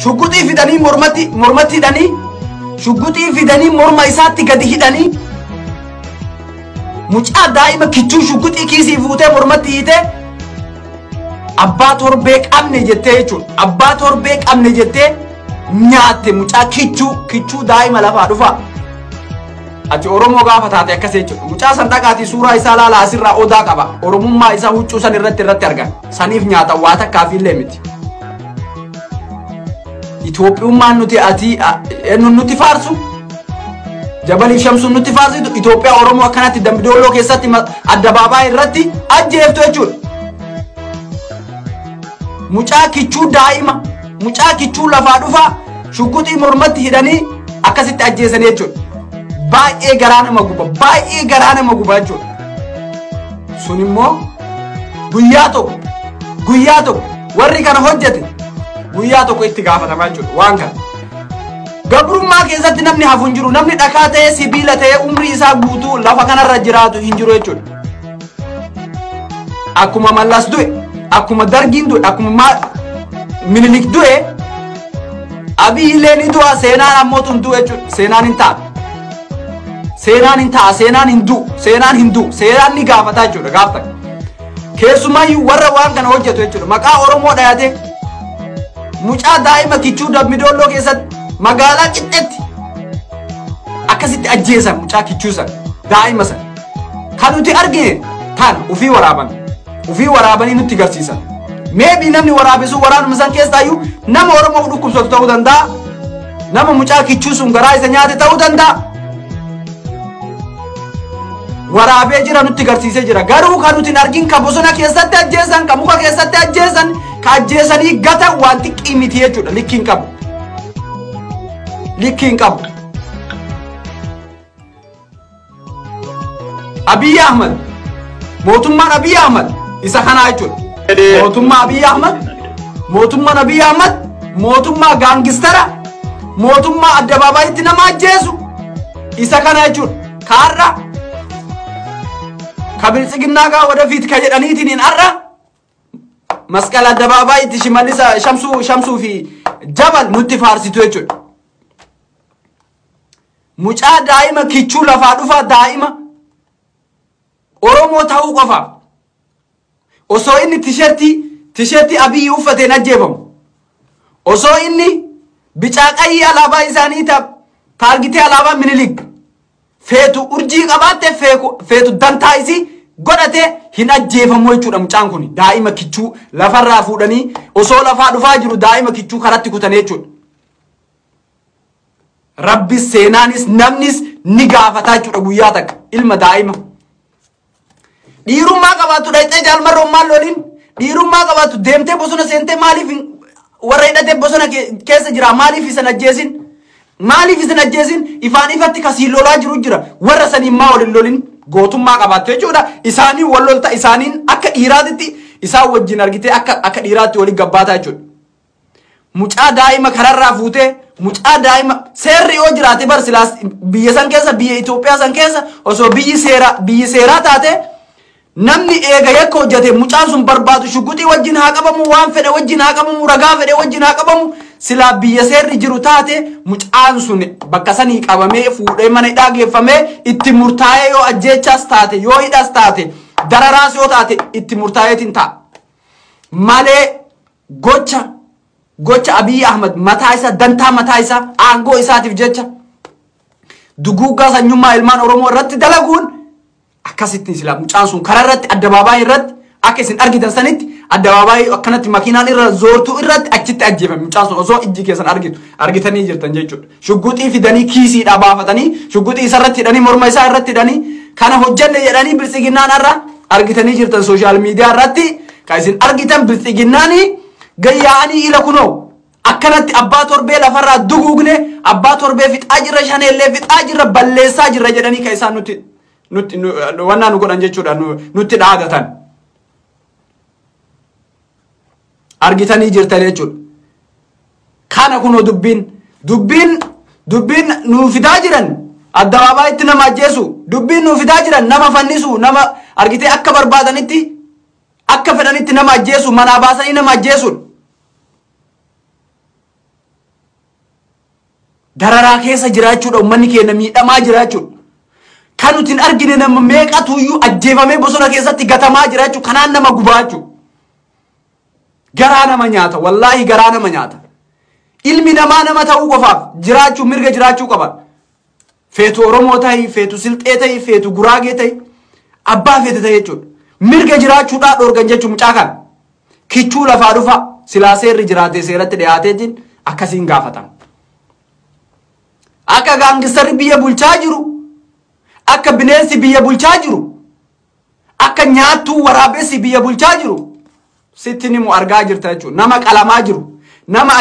Shugguxii fidanii mormatti hidhanii, shugguxii fidanii morma isaatti gadi hidhanii, mucaa daa'ima kichuu shugguxii kiisii fuutee mormatti hiitee abbaa torbee qabne jettee jechuudha. Abbaa torbee qabne jettee nyaatte mucaa kichuu daa'ima lafaa dhufa. Ati Oromoo gaafa taate akkas jechuudha. Mucaa san dhaqaatii suuraa isaa laala, asirraa odaa qaba. Oromummaa isaa huccuu san irratti argan. Saniif nyaata waa takkaaf illee miti. Itoophiyummaan nuti ati nutti faarsu, Jabaliif Shamsuun nutti faarsitu, Itoophiyaa Oromoo akkanatti Dambidolloo keessatti addabaabaa irratti ajjeeftu jechuudha. Mucaa kichuu daa'ima, mucaa kichuu lafaa dhufaa shugguxii mormatti hidhanii akkasitti ajjeesanii jechuudha. Baay'ee garaa nama guba, baay'ee garaa nama guba jechuudha. Sun immoo guyyaa tokko warri kana hojjete guyyaa tokko itti gaafatamaa jechuudha waan kana. Gabrummaa keessatti namni hafu hin jiru, namni dhakaa ta'ee sibiila ta'ee umrii isaa guutuu lafa kanarra jiraatu hin jiru jechuudha. Akkuma Mallas du'e, akkuma Dargiin du'e, akkuma Minilik du'e, Abiy illee ni du'a, seenaan ammoo tun du'e jechuudha. Seenaan hin ta'a. Seenaan hin ta'a, seenaan hin du'u, seenaan hin du'u, seenaan ni gaafata jechuudha gaaf takka. Keessumaayyuu warra waan kana hojjetu jechuudha. Maqaa Oromoo dhayatee mucaa daa'ima kichuu Dambidolloo keessatti magaalaa qixxeetti akkasitti ajjeesan mucaa kichuu san daa'ima san. Kan nuti argine tan ufii waraaban, ufii waraabanii nutti garsiisan. Meebii namni waraabisu waraanuma san keessaayyuu nama Oromoo dhukkubsatu ta'uu danda'a, nama mucaa kichuu sun garaa isa nyaate ta'uu danda'a. Waraabee jira nutti garsiisee jira. Garuu kan nuti hin argin ka bosona keessatti ajjeesan, ka muka keessatti ajjeesan, ka ajjeesanii gatan waan xiqqii miti jechuudha. Likki hin qabu. Likki hin qabu. Abiy Ahmed, mootummaan Abiy Ahmed isa kanaa jechuudha. Mootummaa Abiy Ahmed, mootummaan Abiy Ahmed, mootummaa gaangistara, mootummaa addabaabayitti nama ajjeesu isa kana jechuudha. Kaarra ka biltsiginnaa gaa wadafiit ka jedhaniitiin hin arra masqala addabaabayitti Shimallisa Shamsuu fi Jabal nutti faarsitu jechuudha. Mucaa daa'ima kichuu lafaa dhufaa daa'ima Oromoo ta'uu qofaaf osoo inni tisheertii Abiyyi uffateen ajjeefamu, osoo inni bicaa qayyii alaabaa isaanii taargitee alaabaa Minilik feetu urjii qabaatte feetu dantaa isii godhate hin ajjeefamu jechuudha. Mucaan kun daa'ima kichuu lafarraa fuudhanii osoo lafaa dhufaa jiru daa'ima kichuu karatti kutanii jechuudha. Rabbis seenaanis namnis ni gaafataa jechuudha guyyaa takka ilma daa'ima. Dhiirummaa qabaattu dhaqxee jaalmarroon maal loliin, dhiirummaa qabaattu deemtee bosona seentee maaliif warra hidhatee bosona keessa jira maaliif isan ajjeesin, maaliif isan ajjeesin, ifaan ifatti kasii lolaa jiru jira warra saniin maa waliin lolin gootummaa qabaattu jechuudha. Isaaniin wal lolta, isaaniin akka dhiiraatitti isaan wajjin argitee akka dhiiraatti waliin gabbaataa jechuudha. Mucaa daa'ima kararraa fuutee mucaa daa'ima seerri yoo jiraate bar silaas biyya san keessa, biyya Itoophiyaa san keessa osoo biyyi seeraa taate namni eega yakka hojjete mucaan sun barbaadu shugguxii wajjin haa qabamu, waan fedhe wajjin haa qabamu, ragaa fedhe wajjin haa qabamu. Silaa biyya seerri jiru taate mucaan sun bakka sanii qabamee fuudhee mana hidhaa geeffamee itti murtaa'ee yoo ajjeechaas taate, yoo hidhaas taate, dararaas yoo taate itti murtaa'eetiin ta'a. Malee gocha Abiy Ahmed mataa isaa, dantaa mataa isaa, aangoo isaatiif jecha duguuggaa sanyummaa ilmaan Oromoo irratti dalaguun akkasitti silaa mucaan sun karaa irratti addabaabaayii irratti akka isin argitan sanitti addabaabaayii akkanatti makiinaan irra zoortuu irratti achitti ajjeefame mucaan sun osoo ijji keessan argitanii jirtan jechuudha. Shugguxii fidanii kiisiidhaa baafatanii shugguxii isa irratti hidhanii morma isaa irratti hidhanii kana hojjanne jedhanii biltsiginnaan irra argitanii jirtan sooshaal miidiyaa irratti kan isin argitan biltsiginnaanii gayyaa'anii ila kunoo akkanatti abbaa torbee lafarraa duguugne, abbaa torbee fixaa jirra, shaneellee fixaa jirra, balleessaa jirra jedhanii kan isaan nutti wannaa nu godhan jechuudha, nutti dhaadatan. Argitanii jirtan jechuudha. Kana kunoo dubbiin nuu fidaa jiran addabaabayitti nama ajjeesu, dubbiin nuu fidaa jiran nama fannisu, nama argitee akka barbaadanitti akka fedhanitti nama ajjeesu, manaa baasanii nama ajjeesuudha. Dararaa keessa jira jechuudha. Uummanni keenya miidhamaa jira jechuudha. Kan nuti hin argine nama meeqatu iyyuu ajjeefamee bosona keessatti gatamaa jira jechuudha. Kanaan nama gubaa jechuudha. Garaa nama nyaata. Wallaahi garaa nama nyaata. Ilmi namaa nama ta'uu qofaaf jiraachuu mirga jiraachuu qaba. Feetu Oromoo ta'i, feetu Silxee ta'i, feetu Guraagee ta'i, abbaa feete ta'i jechuudha. Mirga jiraachuudhaa dhoorgan jechuun mucaa kana. Kichuu lafaa dhufa silaa seerri jiraatee seeratti dhiyaatee jin akkasiin gaafatama. Akka gaangistarri biyya bulchaa jiru, akka bineensi biyya bulchaa jiru, akka nyaattuu waraabessi biyya bulchaa jiru, sitti nimu argaa jirta jechuudha. Nama qalamaa jiru, nama